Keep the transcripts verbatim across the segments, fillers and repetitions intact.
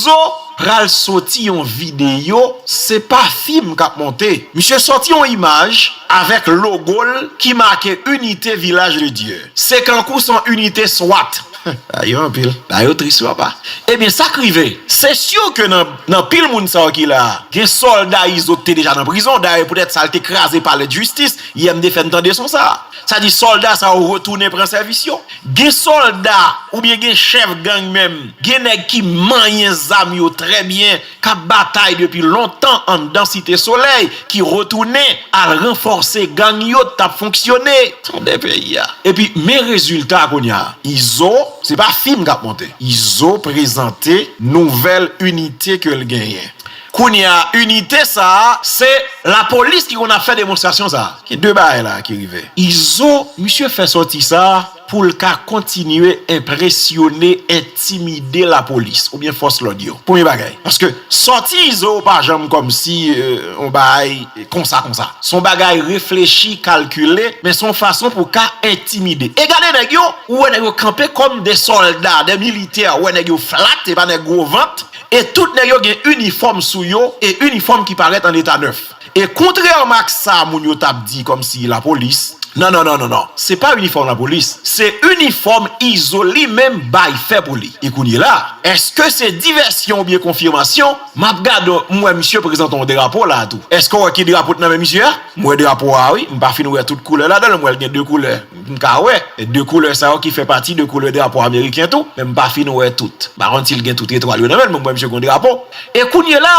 Izo pral soti yon videyo, se pa fim k ap monte. Misye soti yon imaj avèk logo l ki make Unité Village de Dieu. Se kankou se yon inite swat. Dayè anpil. Dayè tris wi papa. Ebyen, sa k rive? Se si ke nan, nan pil moun sa yo ki la a, gen sòlda Izo ki te deja nan prizon. Dayè poutèt sa l te kraze palè de jistis. Yè m te fè n tande son sa a. Sa di sòlda sa yo retounen pran sèvis yo. Gen sòlda oubyen gen chèf gang menm, gen nèg ki manyen zam yo trè byen, k ap batay depi lontan anndan Site Solèy, ki retounen al ranfòse gang yo t ap fonksyone. Tande peyi a. Epi men rezilta kounye a. Izo, se pa fim k ap monte. Izo prezante nouvèl inite ke l genyen. Kounye a, inite sa a, se lapolis ki konn ap fè demonstrasyon sa a. Gen de bagay la ki rive. Izo, misye fè sòti sa a pou l ka kontinye enpresyone, entimide lapolis oubyen fòs lòd yo. Premye bagay. Paske sòti Izo pa janm kòmsi, euh, yon bagay konsa, konsa. Se yon bagay reflechi, kalkile, men se yon fason pou ka entimide. E gade nèg yo, ou wè nèg yo kanpe kòm de sòlda, de militè, ou wè nèg yo flat, se pa nèg gwo vant. E tout nèg yo gen inifòm sou yo, e inifòm ki parèt an eta nèf. E kontrèman ak sa moun yo t ap di kòmsi lapolis, non, non, non, non, non. Se pa inifòm lapolis. Se inifòm Izo li menm bay fè pou li. E kounye la, èske se divèsyon oubyen konfimasyon? M ap gade, m wè misye prezante yon drapo la tou. Èske w wè ki drapo t nan men misye a? M wè drapo a wi. M pa fin wè tout koulè ladan l, m wè l gen de koulè. M ka wè. E de koulè sa yo ki fè pati de koulè drapo ameriken tou, men m pa fin wè tout. M pa konn si l gen tout etwal yo nan men l, men m wè misye gen yon drapo. E kounye la,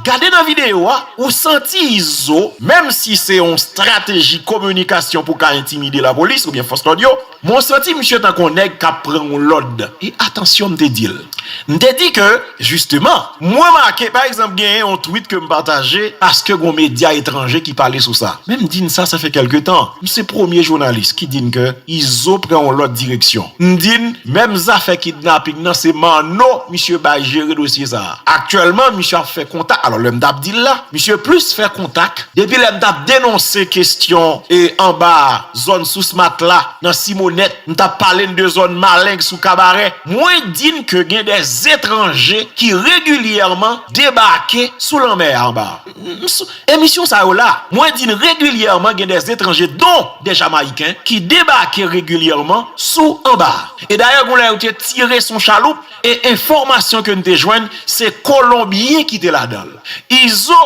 gade nan videyo a, ou santi Izo, menm si se yon estrateji kominikasyon pou ka entimide lapolis oubyen fòs lòd yo, men w santi misye tankou yon nèg k ap pran yon lòd. E atansyon, m te di l. M te di ke, jisteman, m remake, pa egzanp, genyen yon tweet ke m pataje paske gon medya etranje ki pale sou sa. Men m di n sa, sa fè kèlke tan. M se premye jounalis ki di n ke Izo pran yon lòt direksyon. M di n, menm zafè kidnaping nan, se Manno misye bay jere dosye sa a. Aktyèlman, misye ap fè kontak. Alò, lè m t ap di l la, misye plis fè kontak. Depi lè m t ap denonse kesyon e anba zòn Sous Matla, nan Simonèt, m t ap pale n de zòn Maleng sou Kabarè. Mwen di n ke gen de etranje ki regilyèman debake sou lanmè a anba a. M, m, sou, emisyon sa yo la, mwen di n regilyèman gen de etranje, dont de Jamayiken, ki debake regilyèman sou anba a. E dayè, gon lè yo te tire sou chaloup, e enfòmasyon ke n te jwenn, se Kolonbyen ki te ladan l. Izo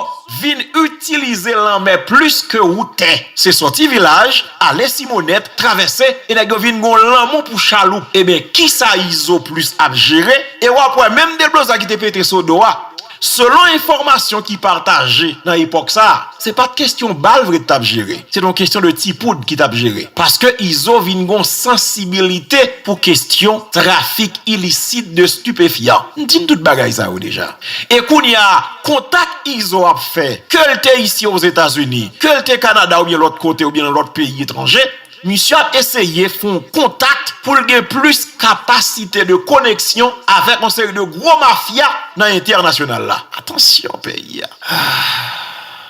vin itilize lanmè plis ke wout tè. Se sòti vilaj, ale Simonèt, travèse, e nèg yo vin gon lanmou pou chaloup. Ebyen, kisa Izo plis ap jere? E w ap wè, menm deblozay ki te pete sou do a, selon enfòmasyon ki pataje nan epòk sa a, se pa t kesyon bal vre t ap jere. Se t yon kesyon de ti poud ki t ap jere. Paske Izo vin gon sansibilite pou kesyon trafik ilisit de stipefyan. M di n tout bagay sa yo deja. E kounye a, kontak Izo ap fè, ke l te isi Ozetazini, ke l te Kanada oubyen lòt kote oubyen nan lòt peyi etranje, misye ap eseye fè yon kontak pou l gen plis kapasite de koneksyon avèk yon seri de gwo mafya nan entènasyonal la. Atansyon, peyi a.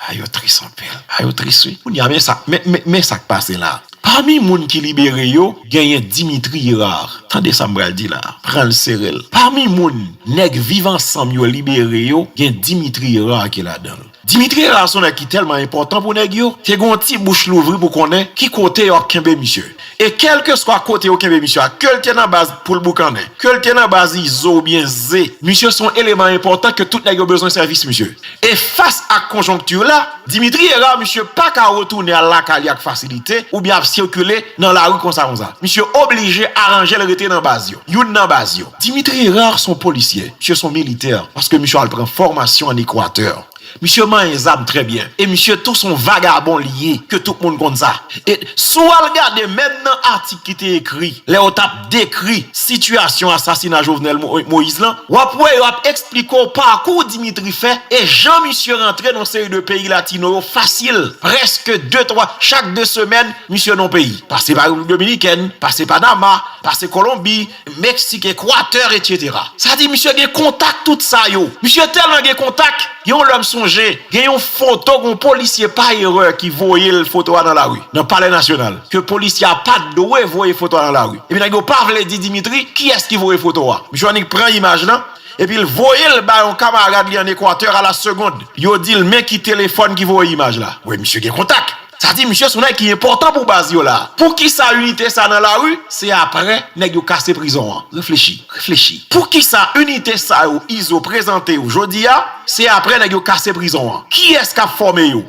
Ah, yo tris anpil. Ah, yo tris, wi. Kounye a, men sa, men, men, men sa k pase la. Pami moun ki libere yo, genyen Dimitri Hérard. Tande sa m pral di la. Pran l sere l. Pami moun nèg Viv Ansanm yo libere yo, gen Dimitri Hérard ki ladan l. Dimitri Hérard se yon nèg ki tèlman enpòtan pou nèg yo, te gen yon ti bouch louvri pou konnen ki kote yo ap kenbe misye. E kèlkeswa kote yo kenbe misye a, ke l te nan baz Poul Boukannen, ke l te nan baz Izo oubyen Ze, misye se yon eleman enpòtan ke tout nèg yo bezwen sèvis misye. E fas ak konjonkti la, Dimitri Hérard, misye pa ka retounen al lakay li ak fasilite oubyen ap sikile nan lari konsa konsa. Misye oblije aranje l rete nan baz yo, youn nan baz yo. Dimitri Hérard se yon polisye, misye se yon militè, paske misye al pran fòmasyon ann Ekwatè. Misye manyen zam trè byen. E misye tou se yon vagabon li ye, ke tout moun konn sa. E si w al gade menm nan atik ki te ekri, lè yo t ap dekri sitiyasyon asasina Jovenel Mo-, Moïse lan, w ap wè yo ap eksplike w pakou Dimitri fè e jan misye rantre nan yon seri de peyi latino yo fasil. Prèske de, twa, chak de semèn, misye nan yon peyi. Pase pa Repiblik Dominikèn, pase Panama, pase Kolonbi, Meksik, Ekwatè, etsetera. Sa di misye gen kontak tout sa yo. Misye tèlman gen kontak, gen yon lè m sonje, gen yon foto, gen yon polisye pa erè ki voye l foto a nan lari, nan Palè Nasyonal, ke polisye a pa t dwe voye foto a nan lari. Epi nèg yo pa vle di Dimitri kiyès ki voye foto a. Misye annik pran imaj lan, Epi l voye l ba yon kamarad li ann Ekwatè a la segond. Yo di l men ki telefòn ki voye imaj la. Wi, misye gen kontak. Sa di misye se yon nèg ki enpòtan pou baz yo la. Poukisa inite sa nan lari? Se aprè nèg yo kase prizon an. Reflechi, reflechi. Poukisa inite sa yo Izo prezante yo jodi a? Se aprè nèg yo kase prizon an. Kiyès k ap fòme yo?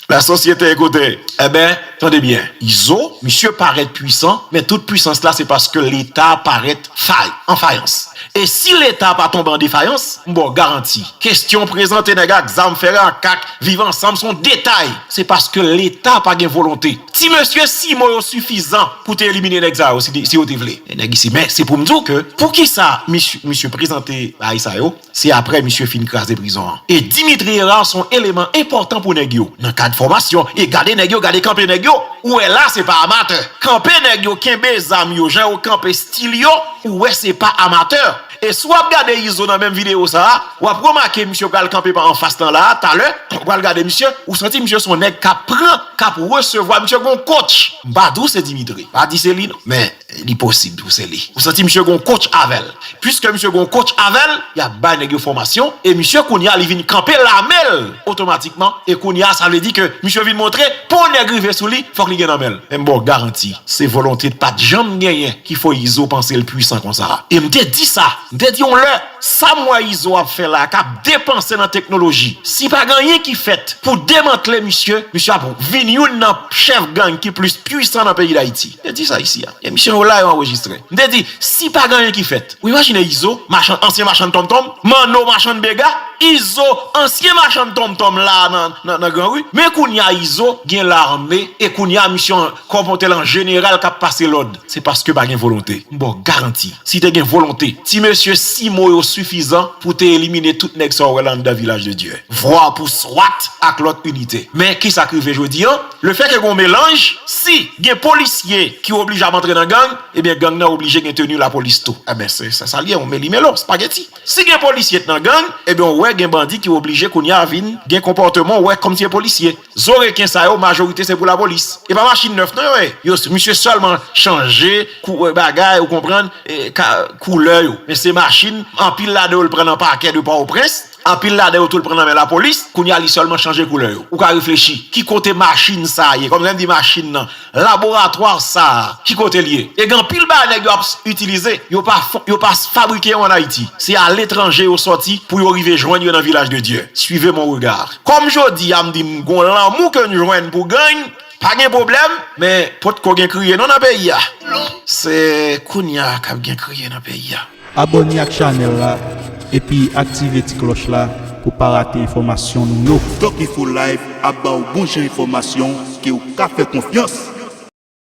La société, écoutez. Enben, tande byen. Izo, misye parèt pwisan, men tout pwisans la se paske Leta parèt fay, an fayans. E si Leta pa tonbe an defayans, m ba w garanti. Kesyon prezante nèg ak zam, fè rakak, viv ansanm se yon detay. Se paske Leta pa gen volonte. Ti mesye, sis mo yo sifizan pou te elimine nèg sa yo si, si yo te vle. E nèg isi, men se pou m di w ke poukisa misye, misye prezante bagay sa yo? Se aprè misye fin kraze prizon an. E Dimitri Hérard se yon eleman enpòtan pou nèg yo. Nan kad fòmasyon, e gade nèg yo, gade kanpe nèg yo. Ou wè la, se pa amatè. Kanpe nèg yo, kenbe zam yo, jan yo kanpe, stil yo, ou wè se pa amatè. E si w ap gade Izo nan menm videyo sa a, w ap remake misye pral kanpe pa anfas lan la a, talè, w pral gade misye, ou santi misye se yon nèg k ap pran, k ap resevwa, misye gon coach. M pa di w se Dimitri, pa di se li non. Men, li posib tou se li. Ou santi misye gon coach avè l. Piske misye gon coach avè l, y ap bay nèg yo fòmasyon, e misye kounye a li vin kanpe lame l otomatikman, e kounye a sa vle di ke misye vin montre pou yon nèg rive sou li, fòk li gen nan men l. Men m ba w garanti, se volonte pa t janm genyen ki fè Izo panse l pwisan konsa. E m te di sa, m te di yon lè, sa m wè Izo ap fè la, k ap depanse nan teknoloji. Si pa gen anyen ki fèt pou demantle misye, misye ap vin youn nan chèf gang ki plis pwisan nan peyi Dayiti. M te di sa isi a. Emisyon yo la, yo anrejistre. M te di, si pa gen anyen ki fèt, ou imajine Izo, machann, ansyen machann tonmtonm, Manno, machann bega, Izo, ansyen machann tonmtonm la nan, nan, nan Gran Ri. Men kounye a Izo gen lame, e kounye a misye an, kòm on tèl an jeneral k ap pase lòd. Se paske pa gen volonte. M ba w garanti, si te gen volonte, ti mesye, sis mo yo sifizan pou te elimine tout nèg sa w wè la anndan Vilaj de Dye. Vwa pou swat ak lòt inite. Men kisa k rive jodi an? Lefètke gen yon melanj, si gen polisye ki oblije ap antre nan gang, ebyen gang nan oblije gen teni lapolis tou. Enben, se sa, sa l ye, yon meli melo, spageti. Si gen polisye k nan gang, ebyen w wè gen bandi ki oblije kounye a vin gen konpòteman w wè kòmsi e polisye. Zo reken sa yo, majorite se pou lapolis. E pa machin nèf non yo ye. Yo, misye sèlman chanje kou, e, bagay, ou konprann, e, ka, koulè yo. Men se machin, anpil ladan yo l pran nan pakè de Pòtoprens, anpil ladan yo tou l pran nan men lapolis, kounye a li sèlman chanje koulè yo. Ou ka reflechi, ki kote machin sa a ye? Kòm lè m di machin nan, laboratwa sa a, ki kote l ye? E gen anpil bagay nèg yo ap s-, itilize, yo pa fon-, yo pa s-, fabrike yo ann Ayiti. Se aletranje yo sòti pou yo rive jwenn yo nan Vilaj de Dye. Suivez mon regard. Kòm jodi a m di m gon lanmou ke n jwenn pou gang, pa gen pwoblèm, men potko gen kriye non nan peyi a. Se kounye a k ap gen kriye nan peyi a. Abòne ak chanèl la, epi aktive ti klòch la pou pa rate enfòmasyon nou yo. Doc Info Live ap ba w bon jan enfòmasyon ke w ka fè konfyans.